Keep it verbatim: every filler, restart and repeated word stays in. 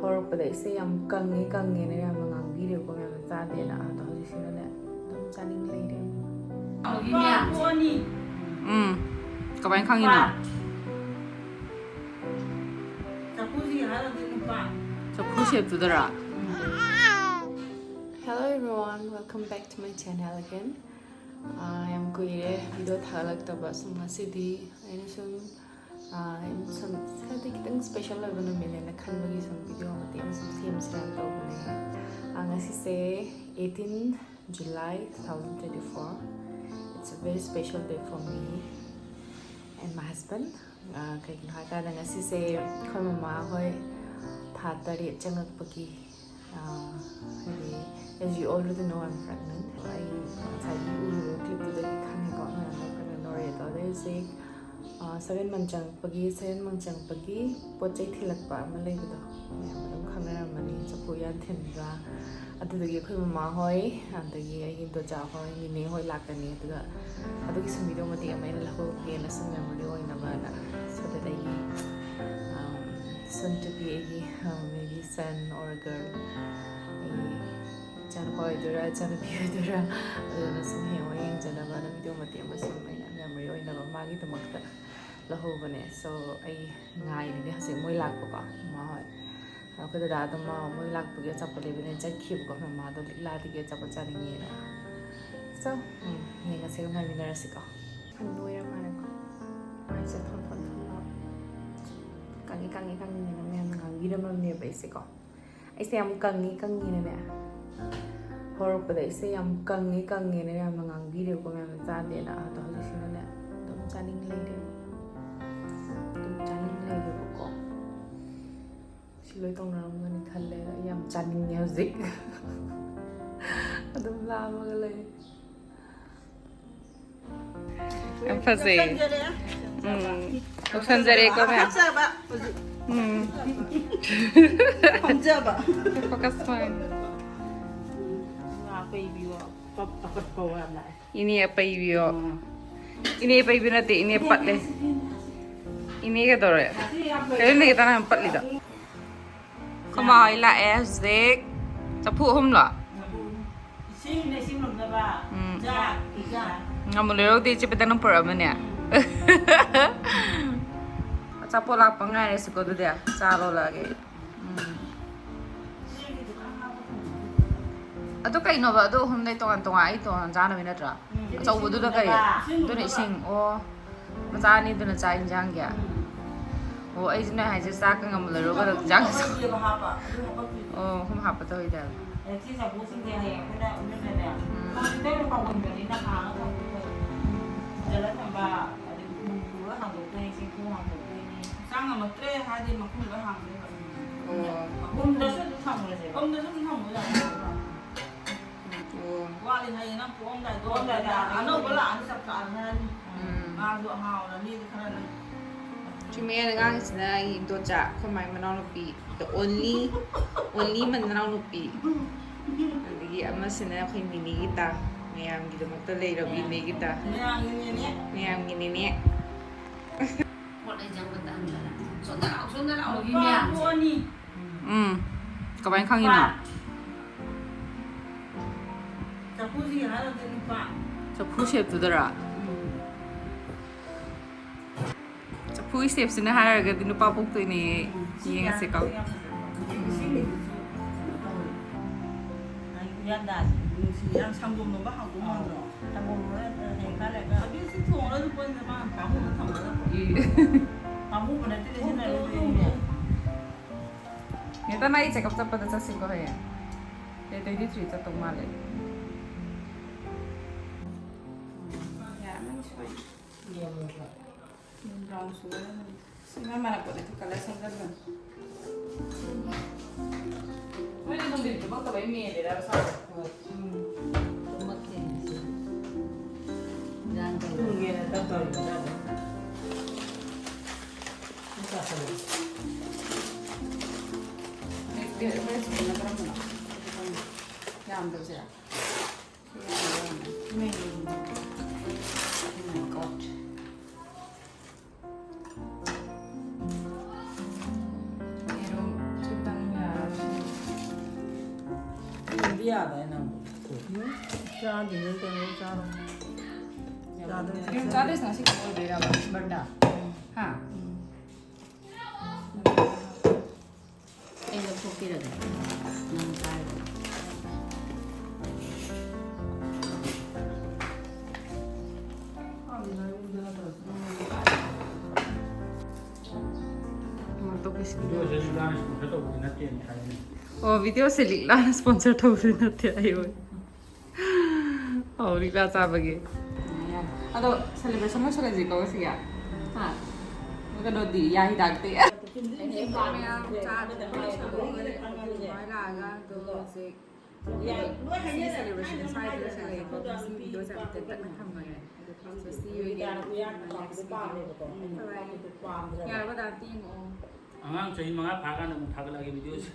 ꯍꯧꯔꯛꯄꯗ ꯑꯩꯁꯦ ꯌꯥꯝ ꯀꯪꯉꯦ ꯀꯪꯉꯦꯅ ꯌꯥꯝꯅ ꯉꯥꯡꯕꯤꯔꯦꯕꯀꯣ, ꯃꯌꯥꯝꯅ ꯆꯥꯗꯦꯅ꯫ ꯑꯗꯣ ꯍꯧꯖꯤꯛꯁꯤꯅꯅꯦ ꯑꯗꯨꯝ ꯆꯥꯅꯤꯡ ꯂꯩꯔꯦ꯫ ꯎꯝ꯫ ꯀꯃꯥꯏꯅ ꯈꯪꯉꯤꯅꯣ? ꯆꯐꯨ ꯁꯦꯞꯇꯨꯗꯔꯥ? Hello everyone, welcome back to my channel again. ꯑꯥ, ꯌꯥꯝ ꯀꯨꯏꯔꯦ ꯚꯤꯗꯤꯑꯣ ꯊꯥꯒꯠꯂꯛꯇꯕ꯫ ꯁꯨꯝ ꯉꯁꯤꯗꯤ ꯑꯩꯅ ꯁꯨꯝ ꯑꯥ, ꯁꯨꯝ ꯈꯔꯗꯤ ꯈꯤꯇꯪ ꯁ꯭ꯄꯦꯁꯦꯜ ꯑꯣꯏꯕ ꯅꯨꯃꯤꯠꯅꯦꯅ ꯈꯟꯕꯒꯤ ꯁꯨꯝ ꯚꯤꯗꯤꯑꯣ ꯃꯇꯦꯛ ꯑꯃ ꯁꯨꯝ ꯁꯦꯝꯁꯤꯔꯥꯅ ꯇꯧꯕꯅꯦ꯫ ꯑꯥ, ꯉꯁꯤꯁꯦ eighteen July two thousand twenty four. It's a very special day for me and my husband. ꯑꯥ, ꯀꯩꯒꯤꯅꯣ ꯍꯥꯏꯀꯥꯟꯗ ꯉꯁꯤꯁꯦ ꯑꯩꯈꯣꯏ ꯃꯃꯥ ꯍꯣꯏ ꯊꯥ ꯇꯔꯦꯠ ꯆꯪꯉꯛꯄꯒꯤ, ꯑꯥ, ꯍꯥꯏꯗꯤ, as you already know, I'm pregnant. ꯑꯩ ꯉꯁꯥꯏꯒꯤ ꯎꯔꯤꯕ ꯀ꯭ꯂꯤꯞꯇꯨꯗꯒꯤ ꯈꯪꯉꯦꯀꯣ, ꯃꯌꯥꯝꯅ pregnant ꯑꯣꯏꯔꯦꯗꯣ꯫ ꯑꯗꯩ ꯍꯧꯖꯤꯛ ꯑꯥ, seven month ꯆꯪꯉꯛꯄꯒꯤ, seven month ꯆꯪꯉꯛꯄꯒꯤ ꯄꯣꯠ ꯆꯩ ꯊꯤꯜꯂꯛꯄ ꯑꯃ ꯂꯩꯕꯗꯣ, ꯃꯌꯥꯝ ꯑꯗꯨꯝ ꯈꯪꯅꯔꯝꯃꯅꯤ, ꯆꯐꯨ ꯎꯌꯥꯟ ꯊꯤꯟꯕ꯫ ꯑꯗꯨꯗꯨꯒꯤ ꯑꯩꯈꯣꯏ ꯃꯃꯥ ꯍꯣꯏ, ꯑꯗꯒꯤ ꯑꯩꯒꯤ ꯗꯣꯖꯥ ꯍꯣꯏ, ꯅꯤꯅꯦ ꯍꯣꯏ ꯂꯥꯛꯀꯅꯤ꯫ ꯑꯗꯨꯒ ꯑꯗꯨꯒꯤ ꯁꯨꯝ ꯚꯤꯗꯤꯑꯣ ꯃꯇꯦꯛ ꯑꯃ ꯑꯩꯅ ꯂꯧꯍꯧꯒꯦꯅ ꯁꯨꯝ memory ꯑꯣꯏꯅꯕꯅ꯫ So that ꯑꯩꯒꯤ, um, soon to be ꯑꯩꯒꯤ, um, maybe son or girl, ꯑꯩꯒꯤ ꯏꯆꯥꯅꯨꯄꯥ ꯑꯣꯏꯗꯣꯏꯔꯥ, ꯏꯆꯥꯅꯨꯄꯤ ꯑꯣꯏꯗꯣꯏꯔꯥ, ꯑꯗꯨꯅ ꯁꯨꯝ ꯍꯌꯦꯡꯋꯥꯏ ꯌꯦꯡꯖꯅꯕꯅ ꯚꯤꯗꯤꯑꯣ ꯃꯇꯦꯛ ꯑꯃ ꯁꯨꯝ ꯑꯩꯅ memory ꯑꯣꯏꯅꯕ ꯃꯥꯒꯤꯗꯃꯛꯇ ꯂꯧꯍꯧꯕꯅꯦ꯫ So, ꯑꯩ ꯉꯥꯏꯔꯤꯅꯦ ꯍꯧꯖꯤꯛ ꯃꯣꯏ ꯂꯥꯛꯄꯀꯣ, ꯃꯃꯥ ꯍꯣꯏ꯫ ꯑꯩꯈꯣꯏ ꯗꯗꯥꯗꯣ ꯃꯥ ꯃꯣꯏ ꯂꯥꯛꯄꯒꯤ ꯑꯆꯥꯄꯣꯠ ꯂꯩꯕꯅꯦ ꯆꯠꯈꯤꯕꯀꯣ, ꯃꯃꯥꯗꯣ ꯂꯤꯛꯂꯥꯗꯒꯤ ꯑꯆꯥꯄꯣꯠ ꯆꯥꯅꯤꯡꯉꯦꯅ꯫ So, ꯎꯝ, ꯌꯦꯡꯉꯁꯦ, ꯉꯥꯏꯃꯤꯟꯅꯔꯁꯤꯀꯣ꯫ ꯌꯥꯝ ꯅꯣꯏꯔ ꯃꯥꯜꯂꯦꯀꯣ꯫ ꯃꯥꯏꯁꯦ ꯊꯣꯟ ꯊꯣꯟ ꯊꯣꯟ ꯂꯥꯎ꯫ ꯀꯪꯉꯤ, ꯀꯪꯉꯤ, ꯀꯪꯉꯤꯅ ꯃꯌꯥꯝꯅ ꯉꯥꯡꯕꯤꯔꯝꯃꯕꯅꯦꯕ ꯑꯩꯁꯦꯀꯣ꯫ ꯑꯩꯁꯦ ꯌꯥꯝ ꯀꯪꯉꯤ, ꯀꯪꯉꯤꯅꯅꯦ꯫ ꯍꯧꯔꯛꯄꯗ ꯑꯩꯁꯦ ꯌꯥꯝ ꯀꯪꯉꯤ, ꯀꯪꯉꯤꯅ ꯌꯥꯝꯅ ꯉꯥꯡꯕꯤꯔꯦꯕꯀꯣ, ꯃꯌꯥꯝꯅ ꯆꯥꯗꯦꯅ꯫ ꯑꯗꯣ ꯍꯧꯖꯤꯛꯁꯤꯅꯅꯦ ꯑꯗꯨꯝ ꯆꯥꯅꯤꯡ ꯂꯩꯔꯦ꯫ ꯑꯗꯨꯝ ꯆꯥꯅꯤꯡ ꯂꯩꯔꯦꯕꯀꯣ꯫ ꯁꯤ ꯂꯣꯏ ꯇꯧꯅꯔꯝꯒꯅꯤ ꯈꯜꯂꯦ꯫ ꯑꯩ ꯌꯥꯝ ꯆꯥꯅꯤꯡꯉꯦ ꯍꯧꯖꯤꯛ꯫ ꯑꯗꯨꯝ ꯂꯥꯝꯃꯒ ꯂꯩ꯫ ꯌꯥꯝ ꯐꯖꯩ꯫ ꯎꯝ꯫ ꯂꯧꯁꯟꯖꯔꯦꯀꯣ, ꯃꯌꯥꯝ꯫ ꯐꯖꯕ꯫ ꯎꯝ꯫ ꯐꯝꯖꯕ꯫ Focus point꯫ ꯉꯥ ꯄꯩꯕꯤꯌꯣ꯫ ꯑꯄꯠ-, ꯑꯄꯠꯄ ꯋꯥ ꯂꯥꯛꯑꯦ꯫ ꯏꯅꯦ ꯑꯄꯩꯕꯤꯌꯣ꯫ ꯎꯝ꯫ ꯏꯅꯦ ꯑꯄꯩꯕꯤ ꯅꯠꯇꯦ, ꯏꯅꯦ ꯄꯠꯂꯦ꯫ ꯏꯅꯦ ꯀꯩꯗꯧꯔꯦ? ꯀꯩꯅꯣ ꯅꯦꯒꯦ ꯇꯅ ꯌꯥꯝ ꯄꯠꯂꯤꯗꯣ? ꯑꯩꯈꯣꯏ ꯃꯥ ꯍꯣꯏ ꯂꯥꯛꯑꯦ ꯍꯧꯖꯤꯛ꯫ ꯆꯐꯨ ꯑꯍꯨꯝꯂꯣ? ꯏꯁꯤꯡꯅ ꯏꯁꯤꯡ ꯂꯨꯝꯅꯕ꯫ ꯎꯝ꯫ ꯆꯥꯛ, ꯆꯥꯛ꯫ ꯉꯥꯃꯨ ꯂꯩꯔꯧꯗꯤ ꯏꯆꯦ ꯄꯦꯇꯪꯅ ꯄꯨꯔꯛꯑꯃꯅꯦ꯫ ꯎꯝ꯫ ꯑꯆꯥꯄꯣꯠ ꯂꯥꯛꯄ ꯉꯥꯏꯔꯁꯤꯀꯣ ꯑꯗꯨꯗꯤ꯫ ꯆꯥ ꯂꯣꯜꯂꯛꯑꯒꯦ ꯑꯩ꯫ ꯎꯝ꯫ ꯑꯗꯨ ꯀꯩꯅꯣꯕ? ꯑꯗꯨ ꯑꯍꯨꯝꯗꯩ ꯇꯣꯉꯥꯟ ꯇꯣꯉꯥꯟ ꯑꯩ ꯇꯣꯉꯥꯟ ꯆꯥꯅꯕꯩ ꯅꯠꯇ꯭ꯔꯣ? ꯎꯝ꯫ ꯑꯆꯧꯕꯗꯨꯗ ꯀꯩ? ꯏꯁꯤꯡ ꯑꯗꯨꯅ ꯂꯨꯝꯅꯕ꯫ ꯏꯁꯤꯡ꯫ ꯑꯣ꯫ ꯃꯆꯥ ꯑꯅꯤꯗꯨꯅ ꯆꯥꯛ ꯏꯟꯖꯥꯡꯒꯤ? ꯎꯝ꯫ ꯑꯣ, ꯑꯩꯁꯨ ꯅꯣꯏ ꯍꯥꯏꯁꯦ ꯆꯥꯛꯀ ꯉꯥꯃꯨ ꯂꯩꯔꯧꯒꯗ ꯏꯟꯖꯥꯡ꯫ ꯌꯦꯕ ꯍꯥꯞꯄ, ꯑꯗꯨ ꯍꯥꯞꯄꯛꯇꯣꯏꯅꯦ꯫ ꯑꯣ, ꯑꯍꯨꯝ ꯍꯥꯞꯄꯗ ꯑꯣꯏꯇꯥꯔꯦ꯫ ꯑꯗꯩ ꯆꯦ ꯆꯐꯨꯁꯤꯡꯁꯦ ꯍꯌꯦꯡ ꯑꯩꯈꯣꯏꯅ ꯏꯃꯨꯡꯗꯅꯦ, ꯎꯝ꯫ ꯃꯥꯗꯤ ꯇꯣꯏꯅ ꯀꯥꯎꯒꯟꯕꯅꯤꯅ ꯍꯥꯡꯉ ꯊꯝꯕ ꯐꯩ꯫ ꯐꯖꯅ ꯊꯝꯕ, ꯑꯗꯩ ꯊꯨꯝ ꯄꯨꯔꯒ ꯍꯥꯡꯗꯣꯛꯇꯣꯏꯅꯤ, ꯆꯦꯡꯐꯨ ꯍꯥꯡꯗꯣꯛꯇꯣꯏꯅꯤ꯫ ꯆꯥ ꯉꯝꯃꯛꯇ꯭ꯔꯦ ꯍꯥꯏꯔꯗꯤ ꯃꯈꯨꯝ ꯂꯣꯏ ꯍꯥꯡꯗꯣꯏꯕ꯫ ꯑꯣ꯫ ꯃꯈꯨꯝꯗꯁꯨ ꯑꯗꯨꯝ ꯊꯝꯈ꯭ꯔꯁꯦꯕ꯫ ꯃꯈꯨꯝꯗꯁꯨ ꯑꯗꯨꯝ ꯊꯝꯕ ꯌꯥꯏ꯫ ꯑꯣ꯫ ꯋꯥꯠꯂꯤ ꯍꯥꯏꯌꯦ, ꯅꯪ ꯄꯣꯛꯑꯝꯗꯥꯏꯗꯣ꯫ ꯄꯣꯛꯑꯝꯗꯥꯏꯗ ꯑꯅꯧꯕ ꯂꯥꯛꯑꯗꯤ ꯆꯞ ꯆꯥꯔꯅꯤ ꯍꯥꯏꯔꯅꯤ꯫ ꯎꯝ꯫ ꯃꯥꯁꯨ ꯑꯉꯥꯡ ꯑꯣꯏꯔꯝꯅꯤ, ꯈꯔ ꯅꯪ꯫ ꯁꯤ ꯃꯌꯥꯏꯗ ꯉꯥꯡꯉꯤꯁꯤꯅ ꯑꯩꯒꯤ ꯏꯟꯗꯣꯆꯥ, ꯑꯩꯈꯣꯏ ꯃꯥꯏ ꯃꯅꯥꯎꯅꯨꯄꯤ, the only, only ꯃꯅꯥꯎꯅꯨꯄꯤ꯫ ꯑꯗꯒꯤ ꯑꯃꯁꯤꯅ ꯑꯩꯈꯣꯏ ꯅꯤꯅꯦꯒꯤ ꯇꯥ, ꯃꯌꯥꯝꯒꯤꯗꯃꯛꯇ ꯂꯩꯔꯕꯤ ꯃꯌꯥꯝ-, ꯅꯦꯒꯤ ꯇꯥ꯫ ꯃꯌꯥꯝꯒꯤ ꯅꯦꯅꯦ꯫ ꯃꯌꯥꯝꯒꯤ ꯅꯦꯅꯦ꯫ ꯄꯣꯠ ꯂꯩꯖꯕ ꯇꯟꯗꯅ꯫ ꯁꯣꯝꯗ ꯂꯥꯛꯑꯣ, ꯁꯣꯝꯗ ꯂꯥꯛꯑꯣ, ꯅꯨꯄꯥ ꯃꯌꯥꯝꯁꯦ꯫ ꯄꯣꯛꯑꯅꯤ꯫ ꯎꯝ꯫ ꯀꯃꯥꯏꯅ ꯈꯪꯉꯤꯅꯣ? ꯅꯨꯄꯥ꯫ ꯆꯐꯨꯁꯤ ꯍꯥꯏꯔꯗꯤ ꯅꯨꯄꯥ꯫ ꯆꯐꯨ ꯁꯦꯞꯇꯨꯗꯔꯥ? ꯎꯝ꯫ ꯆꯐꯨꯒꯤ ꯁꯦꯞꯁꯤꯅ ꯍꯥꯏꯔꯒꯗꯤ ꯅꯨꯄꯥ ꯄꯣꯛꯇꯣꯏꯅꯦ꯫ ꯎꯝ꯫ ꯁꯤ ꯌꯦꯡꯉꯁꯦꯀꯣ꯫ ꯌꯥꯝ, ꯁꯤ ꯌꯥꯝ ꯐꯖꯩ꯫ ꯏꯁꯤꯡꯒꯤꯗꯨꯁꯨ ꯀꯩꯅꯣ ꯇꯧꯋꯦ꯫ ꯎꯌꯥꯟꯗꯥꯁꯦ ꯅꯨꯡꯁꯤ, ꯌꯥꯝ ꯁꯪꯒꯣꯝ ꯂꯣꯟꯕ ꯍꯥꯎꯗꯧ ꯃꯥꯟꯗ꯭ꯔꯣ? ꯁꯪꯒꯣꯝ ꯂꯣꯟꯕ ꯍꯌꯦꯡ ꯈꯔ ꯂꯩꯔꯒ꯫ ꯑꯗꯨ ꯁꯤ ꯊꯣꯡꯉꯒ ꯑꯗꯨꯝ ꯄꯣꯠꯅꯤꯗ, ꯃꯥ ꯄꯥꯝꯃꯨꯕ ꯊꯝꯃꯒ꯫ ꯏ꯫ ꯄꯥꯝꯃꯨꯕ ꯅꯠꯇꯦꯅꯦ, ꯁꯤꯅ ꯊꯣꯡꯗꯣꯛꯑꯣ, ꯑꯗꯨꯝ ꯊꯣꯡꯗꯣꯛꯑꯣ꯫ ꯅꯦꯇꯥ, ꯅꯪ ꯑꯩ ꯆꯦꯛꯑꯞ ꯆꯠꯄꯗ ꯆꯠꯁꯤꯀꯣ ꯍꯌꯦꯡ꯫ Day twenty three ꯆꯠꯇꯧ ꯃꯥꯜꯂꯦ꯫ ꯌꯥꯔꯝꯃꯅꯤ ꯁꯣꯏ꯫ ꯌꯦꯡꯉꯣꯕ꯫ Brown sugar. ꯁꯤ ꯃꯥ ꯃꯥꯟꯅꯄꯣꯠꯅꯦ, ꯑꯗꯨ ꯀꯂꯔ ꯁꯪꯖꯟꯕꯅꯤ꯫ ꯅꯣꯏꯗꯤ ꯅꯨꯡꯊꯤꯟ ꯇꯨꯝꯃꯛꯇꯕꯩ ꯃꯦꯜꯂꯤꯔꯕ ꯁꯥꯗꯣ? ꯍꯣꯏ꯫ ꯎꯝ꯫ ꯇꯨꯝꯃꯛꯇꯦꯅꯦ ꯁꯤ꯫ ꯏꯟꯖꯥꯡ ꯇꯧꯔꯤ꯫ ꯇꯨꯝꯒꯦꯅ ꯇꯞ ꯇꯧꯔꯤꯕ ꯖꯥꯠꯅꯤ꯫ ꯆꯥꯁꯜꯂꯣ꯫ ꯃꯦꯁ-, ꯃꯦꯁ ꯀꯔꯝꯕꯅꯣ? ꯌꯥꯝꯗꯕꯁꯤꯔ? ꯁꯤ ꯌꯥꯝꯗꯕ ꯑꯣꯏꯔꯝꯒꯅꯤ꯫ ꯃꯦꯁ꯫ Oh my God꯫ ꯌꯦꯔꯨꯝ ꯁꯨ ꯈꯤꯇꯪ ꯌꯥ-, ꯌꯥꯗꯥꯏ ꯅꯪꯕꯨ? ꯆꯥꯗꯦ, ꯅꯪ ꯀꯩꯅꯣ ꯆꯥꯔꯣ꯫ ꯆꯥꯗꯣꯏ ꯀꯩꯅꯣ ꯆꯥꯗꯣꯏꯁꯦ ꯉꯁꯤ ꯈꯛꯇ ꯑꯣꯏꯗꯣꯏꯔꯕ ꯕꯔꯗꯥ? ꯍꯥ? ꯑꯩ ꯂꯧꯊꯣꯛꯄꯤꯔꯒꯦ꯫ ꯅꯪ ꯆꯥꯔꯣ꯫ ꯚꯤꯗꯤꯑꯣꯁꯦ ꯂꯤꯛꯂꯥꯅ ꯁ꯭ꯄꯣꯟꯁꯔ ꯇꯧꯕꯗꯤ ꯅꯠꯇꯦꯅ ꯍꯥꯏꯕꯅꯤ꯫ ꯑꯣ, ꯚꯤꯗꯤꯑꯣꯁꯦ ꯂꯤꯛꯂꯥꯅ ꯁ꯭ꯄꯣꯟꯁꯔ ꯇꯧꯕꯗꯤ ꯅꯠꯇꯦ ꯍꯥꯏꯌꯣ꯫ ꯑꯧ, ꯂꯤꯛꯂꯥ ꯆꯥꯕꯒꯤ꯫ ꯑꯗꯣ ꯁꯦꯂꯦꯕ꯭ꯔꯦꯁꯟ ꯂꯣꯏꯁꯤꯜꯂꯁꯤꯀꯣ ꯉꯁꯤꯒꯤ꯫ ꯍꯥ? ꯀꯩꯅꯣꯗꯤ, ꯌꯥ ꯍꯤꯗꯥꯛꯇꯤ꯫ ꯃꯌꯥꯝ ꯆꯥꯗꯅ ꯂꯣꯏꯁꯜꯂꯒ ꯑꯗꯨꯃꯥꯏꯅ ꯂꯥꯛꯑꯒ ꯑꯗꯣ ꯍꯧꯖꯤꯛ ꯉꯁꯤ ꯁꯦꯂꯦꯕ꯭ꯔꯦꯁꯟ ꯁ꯭ꯋꯥꯏꯗ ꯂꯣꯏꯁꯤꯜꯂꯦꯀꯣ꯫ ꯉꯁꯤ ꯚꯤꯗꯤꯑꯣꯁꯦ ꯌꯥꯝ ꯇꯦꯟꯇꯛꯅ ꯊꯝꯃꯒꯦ꯫ ꯑꯗꯣ ꯁꯤ ꯑꯣꯏꯒꯦ꯫ Next video. Bye bye. ꯌꯥꯔꯕ, ꯗꯥꯟꯇꯤ ꯌꯦꯡꯉꯛꯑꯣ꯫ ꯑꯉꯥꯡ ꯆꯍꯤ ꯃꯉꯥ ꯐꯥꯔꯀꯥꯟꯗ ꯑꯃꯨꯛ ꯊꯥꯒꯠꯂꯛꯑꯒꯦ ꯚꯤꯗꯤꯑꯣꯁꯦ꯫